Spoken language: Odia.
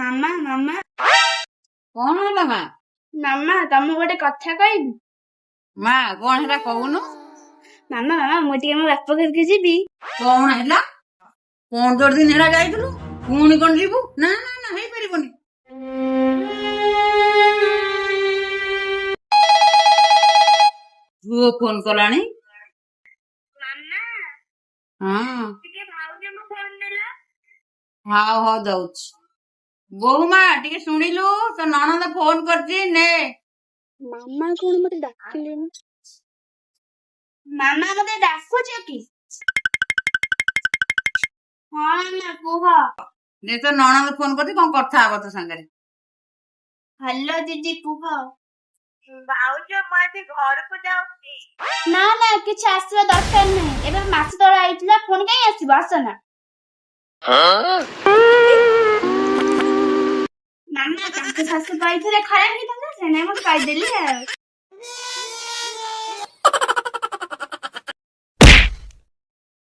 ମାମା, ମାମା। କଣ ହେଲା ମା? ମାମା, ତମକୁ ଗୋଟେ କଥା କହିବି। ମା, କଣ ହେଲା କହୁନୁ? ମାମା, ମାମା, ମୁଁ ଟିକେ ମୋ ବାପା ଘରକୁ ଯିବି। କଣ ହେଲା? 15 ଦିନ ହେଲା ଯାଇଥିଲୁ, ପୁଣି କଣ ଯିବୁ? ନା ନା ନା, ହେଇପାରିବନି। ପୁଅ ଫୋନ କଲାଣି। ମାମା। ହଁ। ଟିକେ ଭାଉଜଙ୍କୁ ଫୋନ ଦେଲ। ହଉ ହଉ, ଦଉଛି। ବୋହୁ ମା, ଟିକେ ଶୁଣିଲୁ, ତୋ ନଣନ୍ଦ ଫୋନ କରିଛି, ନେ। ମାମା କଣ ମତେ ଡାକିଲେଣି? ମାମା, ମତେ ଡାକୁଛ କି? ହଁ ମାମା, କୁହ। ନେ, ତୋ ନଣନ୍ଦ ଫୋନ କରିଛି, କଣ କଥା ହବ ତୋ ସାଙ୍ଗରେ। ହ୍ୟାଲୋ ଦିଦି, କୁହ। ଭାଉଜ, ମୁଁ ଆଜି ଘରକୁ ଯାଉଛି। ନା ନା, କିଛି ଆସିବା ଦରକାର ନାହିଁ। ଏବେ ମାସ ତଳେ ଆଇଥିଲା, ପୁଣି କାଇଁ ଆସିବ? ଆସ ନା। ମାମା, ତାଙ୍କ ଶାଶୁ କହିଥିଲେ ଖରାପ ହେଇଥାନ୍ତା, ସେ ନାଇଁ ମୁଁ କହିଦେଲି ଆଉ।